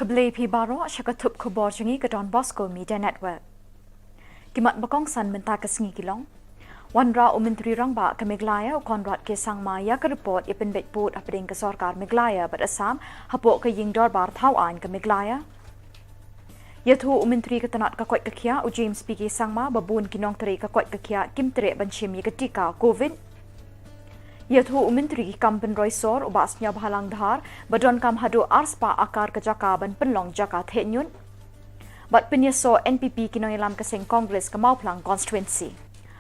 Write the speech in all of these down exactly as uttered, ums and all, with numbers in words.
Khublei phi baroh sha ka thup khubor jong ngi ka Don Bosco Media Network. Ki mat ba kongsan mynta ka sngi ki long: Wanrah u Myntri Rangbah ka Meghalaya u Conrad K Sangma ïa ka report ïa pynbeit pud hapdeng ka sorkar Meghalaya bad Assam hapoh ka ïing dorbar thaw aiñ ka Meghalaya. Ïathuh u Myntri ka tnat ka koit ka khiah u James P K Sangma ba bun ki nongtrei ka koit ka khiah kim treh ban shim ïa ka tika Covid. Ïathuh u Myntri ki kam pynroi sor u Bah Sniawbhalang Dhar ba donkam haduh arspah akar ka jaka ban pynlong jaka theh ñiut. Bad pynïasoh N P P ki nongïalam ka seng Congress ka Mawphlang constituency.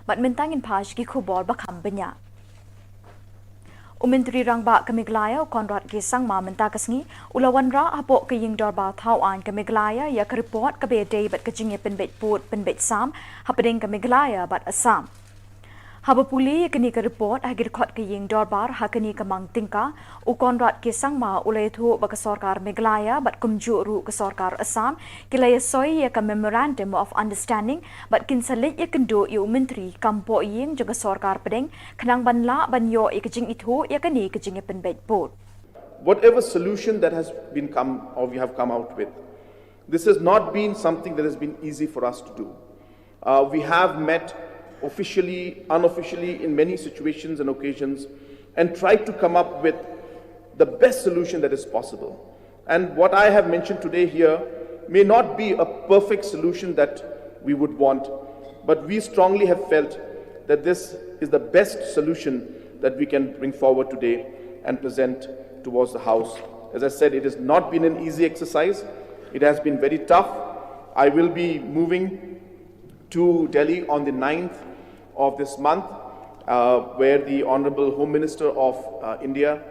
Bad mynta ngin phai sha ki khubor ba kham bniah. U Myntri Rangbah ka Meghalaya u Conrad K Sangma mynta ka sngi u la wanrah hapoh ka ïing dorbar thaw aiñ ka Meghalaya ïa ka report kaba ïadei bad ka jingïapynbeit pud pynbeit sam hapdeng ka Meghalaya bad Assam. Haba pule ïa kane ka report ha ki dkhot ka ïing dorbar ha kane ka mang tyngka, u Conrad K Sangma u la ïathuh ba ka sorkar Meghalaya bad kumjuh ruh ka sorkar Assam ki la ïasoi ïa ka Memorandum of Understanding bad kin sa leit ïakynduh ïa u Myntri kam pohïing jong ka sorkar pdeng khnang ban lah ban ïoh ïa ka jingithuh ïa kane ka jingïapynbeit pud. Whatever solution that has been come or we have come out with, this has not been something that has been easy for us to do. Uh, we have met officially, unofficially, in many situations and occasions, and tried to come up with the best solution that is possible. And what I have mentioned today here may not be a perfect solution that we would want, but we strongly have felt that this is the best solution that we can bring forward today and present towards the House. As I said, it has not been an easy exercise. It has been very tough. I will be moving to Delhi on the ninth of this month, uh, where the Honorable Home Minister of uh, India,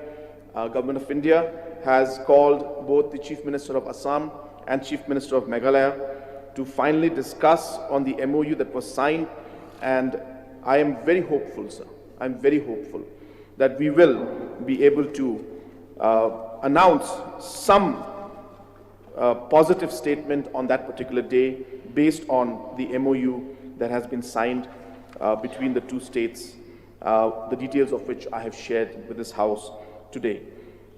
uh, Government of India, has called both the Chief Minister of Assam and Chief Minister of Meghalaya to finally discuss on the M O U that was signed. And I am very hopeful, sir. I'm very hopeful that we will be able to uh, announce some uh, positive statement on that particular day based on the M O U that has been signed uh, between the two states, uh, the details of which I have shared with this House today.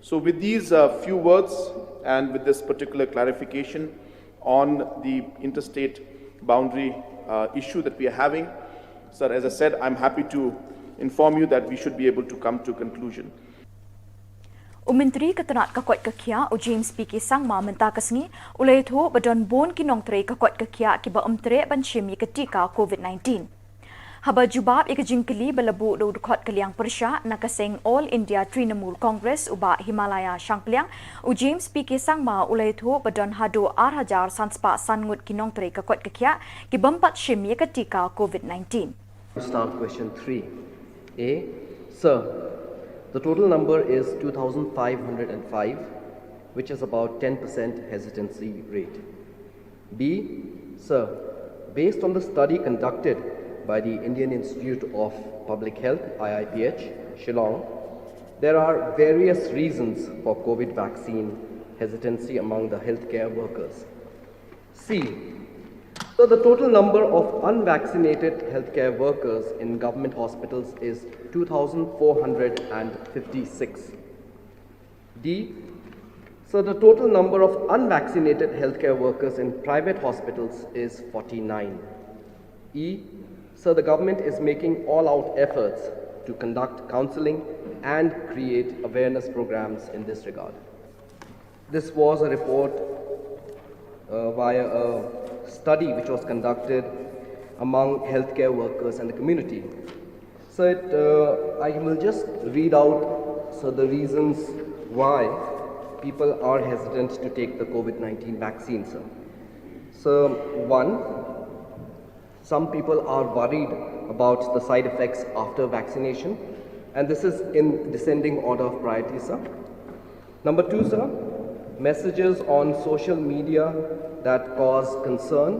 So, with these uh, few words and with this particular clarification on the interstate boundary uh, issue that we are having, sir, as I said, I'm happy to inform you that we should be able to come to a conclusion. U Myntri ka tnat ka koit ka khiah u James P K Sangma mynta ka sngi u la ïathuh ba don bun ki nongtrei ka koit ka khiah kiba ym treh ban shim ïa ka tika Covid nineteen. Haba jubab ïa ka jingkylli ba la buh da u dkhot ka liang pyrshah na ka seng All India Trinamool Congress u Bah Himalaya Shangpliang, u James P K Sangma u la ïathuh ba don haduh ar hajar san spah san ngut ki nongtrei ka koit ka khiah ki bym pat shim ïa ka tika Covid nineteen. Start question three. A. Sir, the total number is two thousand five hundred and five, which is about ten percent hesitancy rate. B. Sir, based on the study conducted by the Indian Institute of Public Health, I I P H, Shillong, there are various reasons for COVID vaccine hesitancy among the healthcare workers. C. So the total number of unvaccinated healthcare workers in government hospitals is two thousand four hundred and fifty-six. D. So the total number of unvaccinated healthcare workers in private hospitals is forty-nine. E. So the government is making all out efforts to conduct counseling and create awareness programs in this regard. This was a report uh, via a study which was conducted among healthcare workers and the community. So it, uh, I will just read out so the reasons why people are hesitant to take the COVID nineteen vaccine, sir. So one, some people are worried about the side effects after vaccination, and this is in descending order of priority, sir. Number two, sir, messages on social media that cause concern.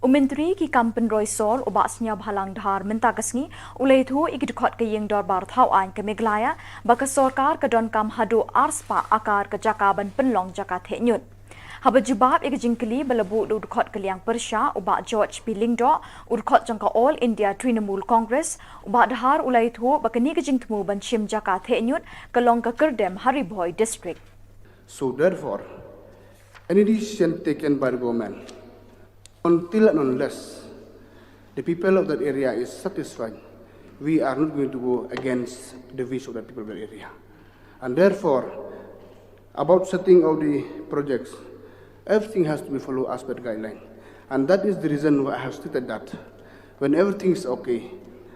U Myntri ki kam pynroi sor u Bah Sniawbhalang Dhar mynta ka sngi u la ïathuh ïa ki dkhot ka ïing dorbar thaw aiñ ka Meghalaya ba ka sorkar ka donkam haduh arspah akar ka jaka ban pynlong jaka theh ñiut. Haba jubab ïa ka jingkylli ba la buh da u dkhot ka liang pyrshah u Bah George P Lyngdoh, u dkhot jong ka All India Trinamool Congress, u Bah Dhar u la ïathuh ba kane ka jingthmu ban shim jaka theh ñiut ka long ka kyrdem ha Ri Bhoi District. So therefore, any decision taken by the government, until and unless the people of that area is satisfied, we are not going to go against the wish of the people of that area. And therefore, about setting of the projects, everything has to be followed as per guideline. And that is the reason why I have stated that when everything is okay,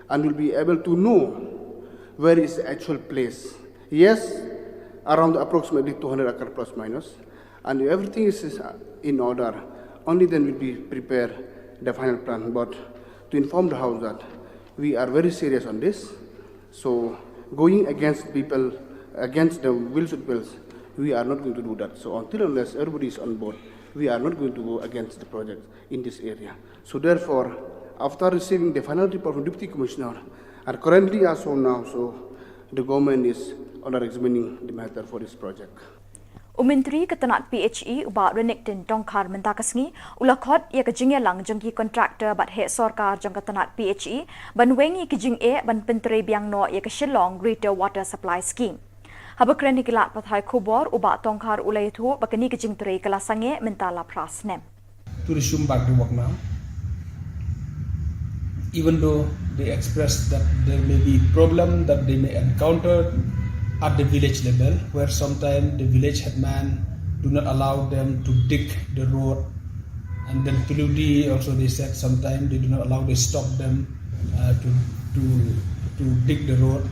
and we'll be able to know where is the actual place. Yes, around approximately two hundred acre plus minus, and if everything is, is, uh, in order, only then we'll be prepare the final plan. But to inform the house that we are very serious on this. So going against people, against the wills of the people, we are not going to do that. So until unless everybody is on board, we are not going to go against the project in this area. So therefore, after receiving the final report from Deputy Commissioner, and currently as of now, so the government is under examining the matter for this project. U Myntri ka tnat P H E u Bah Renikton Tongkhar mynta ka sngi u la khot ïa ka jingïalang jong ki contractor bad heh sorkar jong ka tnat P H E ban weng ïa ki jingeh ban pyntrei biang noh ïa ka Shillong Greater Water Supply Scheme. Haba kren ha ki lad pathai khubor, u Bah Tongkhar u la ïathuh ba kane ka jingtrei ka la sangeh mynta la phra snem. To resume back the work now. Even though they expressed that there may be problem that they may encounter at the village level, where sometimes the village headman do not allow them to dig the road, and then P W D also, they said sometimes they do not allow, they stop them uh, to, to, to dig the road.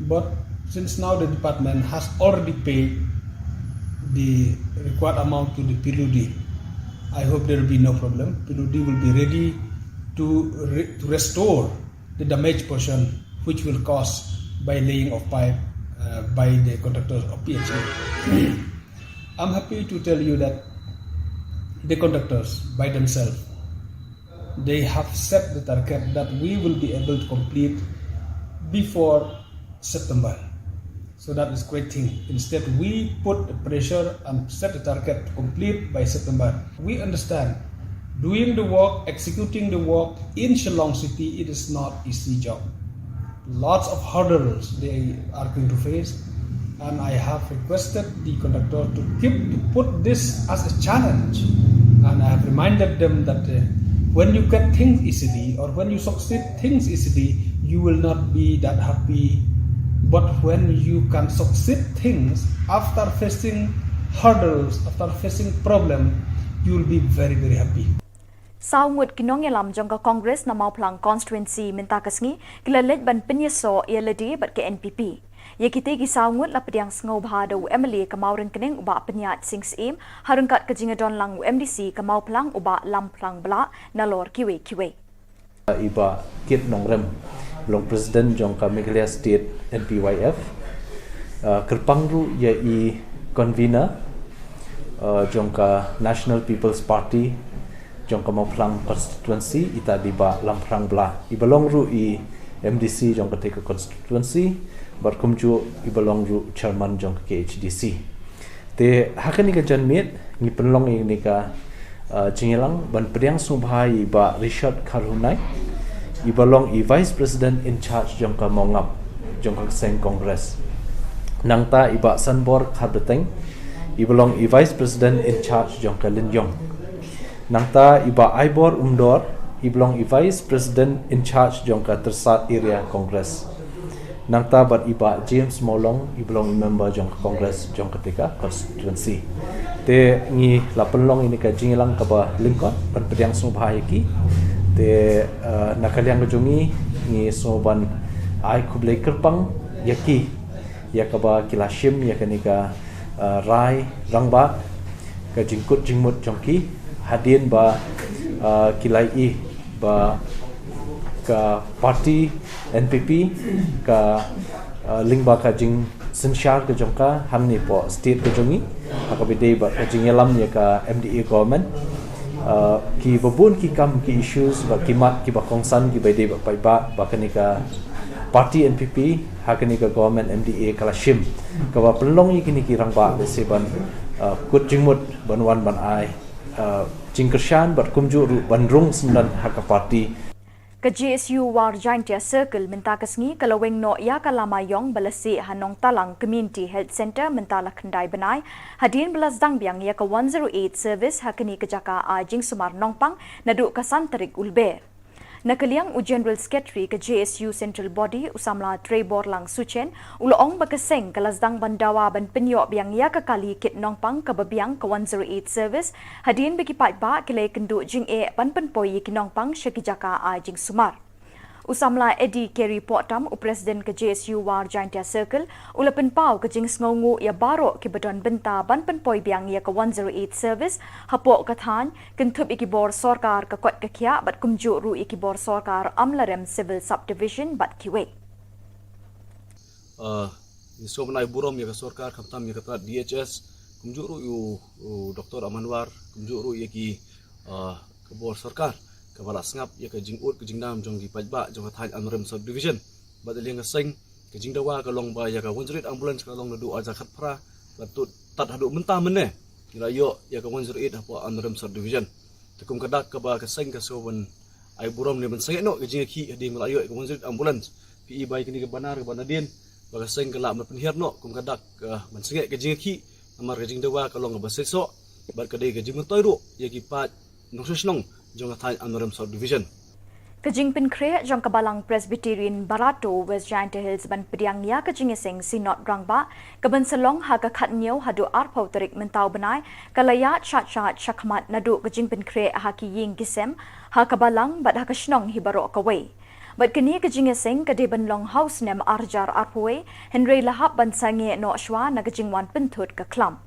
But since now the department has already paid the required amount to the P W D, I hope there will be no problem. P W D will be ready to, re- to restore the damaged portion which will cause by laying of pipe uh, by the contractors of P H E. I'm happy to tell you that the contractors by themselves, they have set the target that we will be able to complete before September. So that is great thing. Instead, we put the pressure and set the target to complete by September. We understand doing the work, executing the work in Shillong City, it is not easy job. Lots of hurdles they are going to face, and I have requested the contractor to keep to put this as a challenge, and I have reminded them that uh, when you get things easily or when you succeed things easily, you will not be that happy. But when you can succeed things after facing hurdles, after facing problem, you will be very, very happy. Saw ngut ki nongïalam jong ka Congress na Mawphlang constituency mynta ka sngi ki la leit ban pynïasoh ïa lade bad ka N P P. Ïa kite ki saw ngut la pdiang sngewbha da u M L A ka Mawryngkneng u Bah Pynïaid Sing Syiem, ha ryngkat ka jingïadon lang u M D C ka Mawphlang u Bah Lamphlang Blah, nalor kiwei kiwei. I Bah Kit Nongrem, long president jong ka Meghalaya State N P Y F, uh, kyrpang ruh ïa i convener uh, jong ka National People's Party jong ka Mawphlang constituency, ita i Bah Lamphlang Blah, i ba long ruh i M D C jong kata ka constituency, bad kumjuh i ba long ruh chairman jong ka K H D C. Te ha kane ka janmiet ngi pynlong ïa kane ka uh, jingïalang ban pdiang sngewbha ïa i Bah Richard Kharhunai, i ba long i vice president in charge jong ka Mawngap jong ka seng Congress. Nangta i Bah Sanbor Kharbeteng, i ba long i vice president in charge jong ka Lynïong. Nangta i Bah Aibor Umdor, i ba long i vice president in charge jong ka Tyrsad Area Congress. Nangta bad i Bah James Mawlong, i ba long i member jong ka Congress jong kata ka constituency. Te ngi la pynlong ïa kane ka jingïalang kaba lyngkot ban pdiang sngewbha ïa ki. Te uh, na ka liang ka jong ngi, ngi sngew ban ai khublei kyrpang ïa ki ïa kaba ki la shim ïa kane ka uh, rai rangbah, ka jingkut jingmut jong ki, hadien ba uh, ki la ïohi ba ka party N P P ka uh, lyngba ka jingsynshar ka jong ka hangne hapoh state ka jong ngi, ha kaba ïadei bad ka jingïalam ïa ka M D A government. Uh, ki ba bun ki kam, ki issues bad ki mat kiba kongsan kiba ïadei bad paidbah ba kane ka party N P P ha kane ka government M D A ka la shim, kaba pynlong ïa kine ki rangbah lehse ban uh, kut jingmut ban wan ban ai uh, jingkyrshan bad kumjuh ruh ban rung syndon ha ka party. Ka J S U War Jaintia Circle mynta ka sngi ka la weng noh ïa ka lama ïong ba la sieh ha Nongtalang Community Health Centre mynta la khyndai bnai, hadien ba la sdang biang ïa ka one zero eight service ha kane ka jaka ai jingsumar nongpang naduh ka san tarik u Lber. Na ka liang u General Secretary ka J S U Central Body u samla Treyborlang Suchen u la ong ba ka seng ka la sdang ban dawa ban pynïoh biang ïa ka kali kit nongpang kaba biang ka one zero eight service, hadien ba ki paidbah ki la ïakynduh jingeh ban pynpoi ïa ki nongpang sha ki jaka ai jingsumar. U samla Eddie Kerry Pohtam, u President ka J S U War Jaintia Circle, u la pynpaw ka jingsngewnguh ïa baroh kiba don bynta ban pynpoi biang ïa ka one zero eight service hapoh ka thaiñ, kynthup ïa ki bor sorkar ka koit ka khiah bad kumjuh ruh ïa ki bor sorkar Amlarem Civil Subdivision bad kiwei. Uh, ngi sngewbha ban ai burom ïa ka sorkar, khamtam ïa ka tnad D H S, kumjuh ruh ïa u, u Doctor Aman War, kumjuh ruh ïa ki, uh, ka bor sorkar kaba la sngap ïa ka jingud ka jingnam jong ki paidbah jong ka thaiñ Amlarem Subdivision. Bad ha liang ka seng, ka jingdawa ka long ba ïa ka one zero eight ambulance ka long naduh ar hajar khatphra bad tad haduh mynta mynne ngi la ïoh ïa ka one zero eight hapoh Amlarem Subdivision. Te kum ka dak kaba ka seng ka sngewbha ban ai burom ne ban sangeh noh ka jingïakhih hadien ba la ïoh ïa ka one zero eight ambulance. Phi i ba ïa kane ka banner kaba nadien ba ka seng ka lah ban pynhiar noh kum ka dak, uh, ban sangeh ka jingïakhih namar ka jingdawa ka long kaba seisoh bad ka dei ka jingmyntoi ruh ïa ki paid nongshong shnong jong ka thaiñ Amlarem Subdivision. Ka jingpynkhreh jong ka Balang Presbyterian Barato West Jaintia Hills ban pdiang ïa ka jingïaseng Synod Rangbah, kaban sa long ha ka khathynñiew haduh arphew tarik mynta u bnai, ka la ïaid shait shait shakhmat naduh ka jingpynkhreh ha ki ïing ki sem, ha ka Balang bad ha ka shnong hi baroh kawei. Bad kane ka jingïaseng ka dei ban long ha u snem ar hajar arphew wei, hynrei la hap ban sangeh noh shuwa na ka jingwan pynthut ka khlam.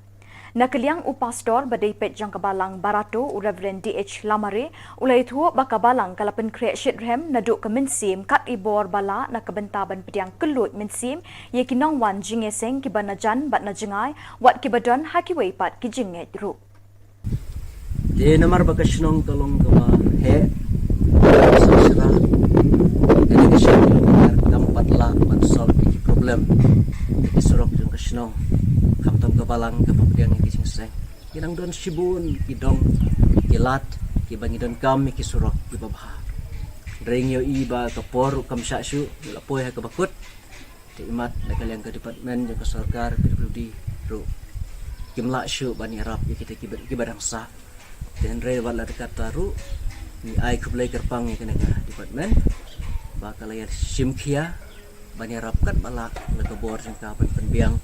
Na ka liang u Pastor ba dei peit jong ka Balang Barato, u Reverend D H Lamare, u la ïathuh ba ka Balang ka la pynkhreh shitrhem naduh ka mynsiem kat i bor ba lah na ka bynta ban pdiang kylluid mynsiem ïa ki nongwan jingïaseng kiba na jan bad na jngai, wat kiba don ha kiwei pat ki jingngeit ruh. Te namar ba ka shnong ka long kaba heh, kaba sngewsih, kane ka shnong ka long kaba kam pat lah ban solve ïa ki problem ïa ki surok jong ka shnong. Khamtam ka Balang kaba pdiang ïa ki jingseng, ki nang don shibun ki dong ki lad kiba ngi donkam ïa ki surok kiba bha. Hynrei ngi ïohi ba ka por ruh kam shah shuh, ngi la poi ha kaba kut. Te imat na ka liang ka department jong ka sorkar P W D ruh kim lah shuh ban ïarap ïa kita kiba, kiba dang sah. Te hynrei wat la da kata ruh ngi ai khublei kyrpang ïa kane ka department ba ka la ïa shim khia ban ïarap katba lah na ka bor jong ka ban pynbiang.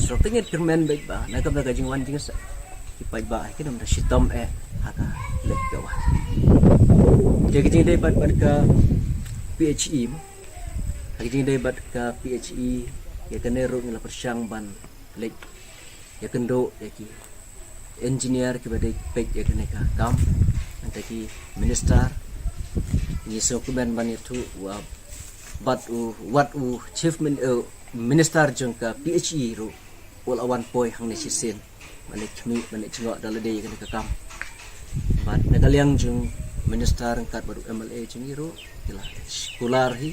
Surok te ngi kyrmen beit ba na ka bynta ka jingwan jingseh ki paidbah kin ym da shitom eh ha ka leit ka wan. Te ka jingdei bad, bad ka P H E mo. Ha ka jingdei bad ka P H E, ïa kane ruh ngi la pyrshang ban leit ïakynduh ïa ki engineer kiba dei peit ïa kane ka kam, nangta ki minister. Ngi sngewkmen ban ïathuh ba wat u, wat u chief min, eh, minister jong ka P H E ruh u la wan poi hangne shisien ban leit khmih, ban leit jngoh da lade ïa kane ka kam. Bad na ka liang jong minister ryngkat bad u M L A jong ngi ruh ki la kular hi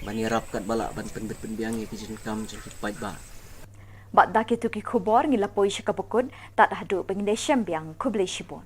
ban ïarap katba lah ban pynbit pynbiang ïa ki jingkam jong ki paidbah. Bad da kito ki khubor ngi la poi sha kaba kut, tad haduh ba ngin ïa shem biang, khublei shibun.